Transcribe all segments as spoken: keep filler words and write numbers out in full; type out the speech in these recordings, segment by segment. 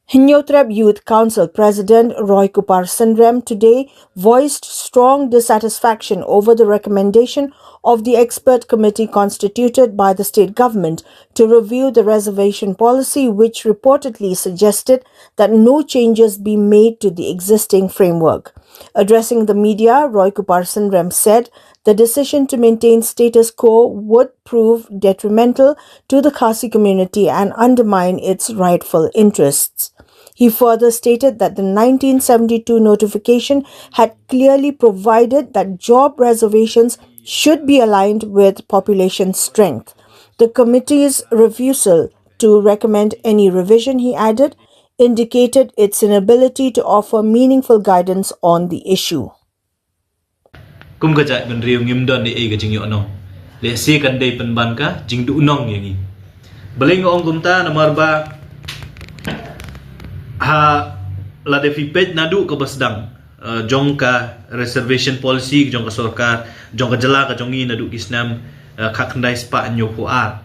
Hynñiewtrep Youth Council President Roy Kupar Synrem today voiced strong dissatisfaction over the recommendation of the expert committee constituted by the state government to review the reservation policy, which reportedly suggested that no changes be made to the existing framework. Addressing the media, Roy Kupar Synrem said the decision to maintain status quo would prove detrimental to the Khasi community and undermine its rightful interests. He further stated that the nineteen seventy-two notification had clearly provided that job reservations should be aligned with population strength. The committee's refusal to recommend any revision, he added, indicated its inability to offer meaningful guidance on the issue. Kum ka jaitbynriew ngim don ei ei ka jingïohnong. Lehse kan dei pynban ka jingduhnong ïa ngi. Balei nga ong kumta? Namar ba ha lada phi peit naduh kaba sdang, eh, jong ka reservation policy jong ka sorkar, jong ka jylla ka jong ngi naduh ki snem, eh, khatkhyndai spah hynñiewphew ar.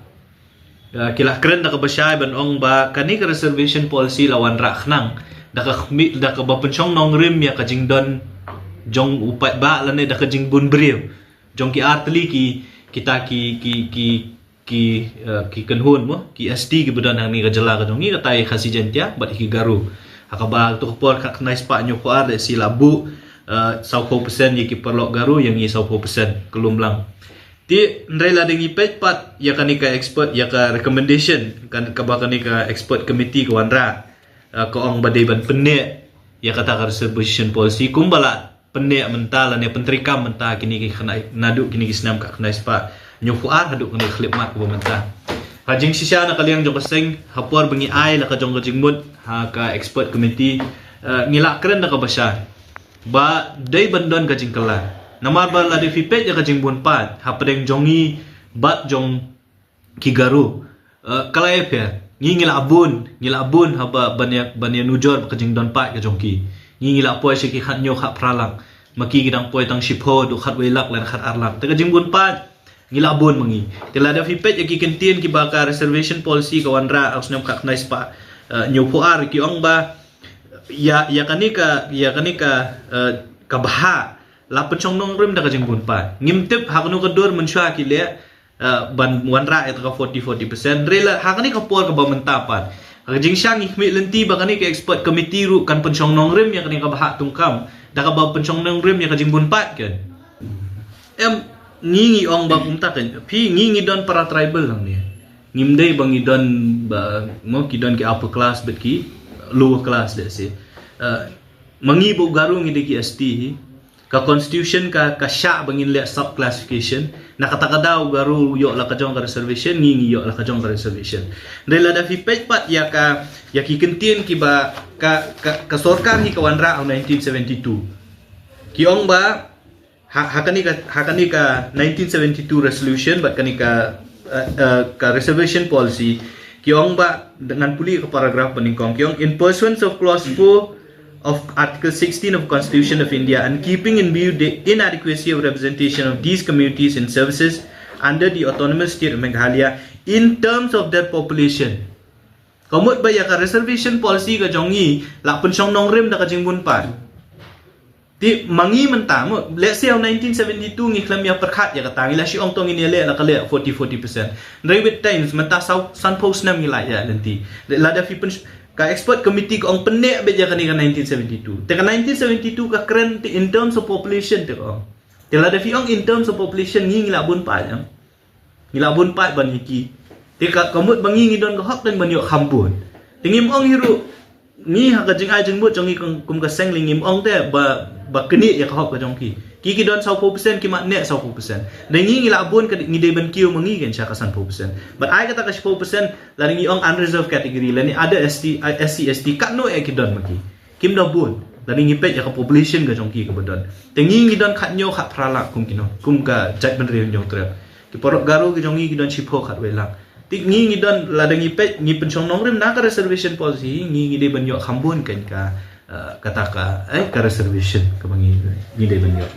Eh, ki la kren da kaba shai ban ong ba kane ka reservation policy la wanrah khnang da ka khmih, da kaba pynshong nongrim ïa ka jingdon jong u paidbah lane da ka jingbun briew jong ki artylli ki, kita ki, ki, ki, ki, eh, ki kynhun mo, ki S T kiba don hangne ka jylla ka jong ngi, kata ïa Khasi Jaiñtia bad ïa ki Garo. Ha kaba tu ka por khatkhyndai spah hynñiewphew ar lehse la buh, eh, sawphew percent ïa ki paralok Garo, ïa ngi sawphew percent, ka lum lang. Te hynrei lada ngi peit pat ïa kane ka expert, ïa ka recommendation, kan, kaba kane ka expert committee ka wanrah, eh, ka ong ba dei ban pynneh ïa kata ka reservation policy kumba la pynneh mynta lane pyntreikam mynta kine ki khyndai, naduh kine ki snem khatkhyndai spah hynñiewphew ar haduh kane ka khyllipmat kaba mynta. Ha jingshisha na ka liang jong ka seng, ha por ba ngi ai la ka jong ka jingmut ha ka expert committee, eh, ngi la kren da kaba shai ba dei ban don ka jingkylla. Namar ba lada phi peit ïa ka jingbun paid hapdeng jong ngi bad jong ki Garo, eh, ka la ïapher. Ngi ngi la bun, ngi la bun haba ban ïa, ban ïanujor bad ka jingdon paid ka jong ki. Ngi ngi la poi sha ki khathynñiew khatphra lak, ma ki ki dang poi tang shiphew haduh khatwei lak lane khatar lak. Te ka jingbun paid ngi la bun ma ngi. Te lada phi peit ïa ki kyntien kiba ka reservation policy ka wanrah ha u snem khatkhyndai spah, eh, hynñiewphew ar, ki ong ba ïa, ïa kane ka, ïa kane ka, eh, ka bhah la pynshong nongrim da ka jingbun paid. Ngim tip ha kano ka dur mynshuwa ki leh, eh, ban wanrah ïa kata ka forty, forty percent. Hynrei la ha kane ka por kaba mynta pat, ha ka jingshisha ngi khmih lynti ba kane ka expert committee ruh kan pynshong nongrim ïa kane ka bhah tungkam da kaba pynshong nongrim ïa ka jingbun paid, kan. Em, ngi ngi ong ba kumta, kan. Phi, ngi ngi don para tribal hangne. Ngim dei ba ngi don ba, mo, ki don ki upper class bad ki lower class, let's say. Eh, ma ngi bad u Garo ngi dei ki S T hi. Ka constitution ka, ka shah ba ngin leh sub classification. Na kata ka daw u Garo u ïoh la ka jong ka reservation, ngi ngi ïoh la ka jong ka reservation. Hynrei lada phi peit pat ïa ka, ïa ki kyntien kiba ka, ka, ka sorkar hi ka wanrah ha u nineteen seventy-two. Ki ong ba ha, ha kane ka, ha kane ka nineteen seventy-two resolution bad kane ka, eh, eh, ka reservation policy, ki ong ba, ngan pule ka paragraph ba nyngkong, ki ong, "In pursuance of clause four of Article sixteen of Constitution of India and keeping in view the inadequacy of representation of these communities in services under the Autonomous State of Meghalaya in terms of their population." Ka mut ba ïa ka reservation policy ka jong ngi la pynshong nongrim da ka jingbun paid. Te ma ngi mynta, mo, let's say ha u nineteen seventy-two ngi khlem ïa pyrkhat ïa kata, ngi la shu ong to ngin ïa leh la ka leh forty, forty percent. Hynrei with times mynta saw, sanphew snem ngi la ïaid lynti. Lada phi pyn, ka expert committee ka ong pynneh beit ïa kane ka nineteen seventy-two. Te ka nineteen seventy-two ka kren te in terms of population te ka ong. Te lada phi ong in terms of population ngi ngi la bun paid, em. Ngi la bun paid ban ïa ki. Te ka, ka mut ba ngi ngi don ka hok dang ban ïoh kham bun. Te ngim ong hi ruh, ngi ha ka jingai jingmut jong ngi kum, kum ka seng lei ngim ong te ba, ba knieh ïa ka hok ka jong ki. Ki ki don sawphew percent, ki mat neh sawphew percent. Dei ngi ngi la bun ka, ngi dei ban kiew ma ngi kan sha ka sanphew percent. Bad ai kata ka shiphew percent, lada ngi ong unreserved category, lane other S T, S C, S T, katno eh ki don ma ki. Kim da bun, lada ngi peit ïa ka population ka jong ki kaba don. Te ngi ngi don khathynñiew khatphra lak kum ki nong, kum ka jaitbynriew Hynñiewtrep. Ki paralok Garo ki jong ngi ki don shiphew khatwei lak. Te ngi ngi don, lada ngi peit, ngi pynshong nongrim na ka reservation policy, ngi ngi dei ban ïoh kham bun kan ka, eh, kata ka, eh, ka reservation kaba ngi, ngi dei ban ïoh.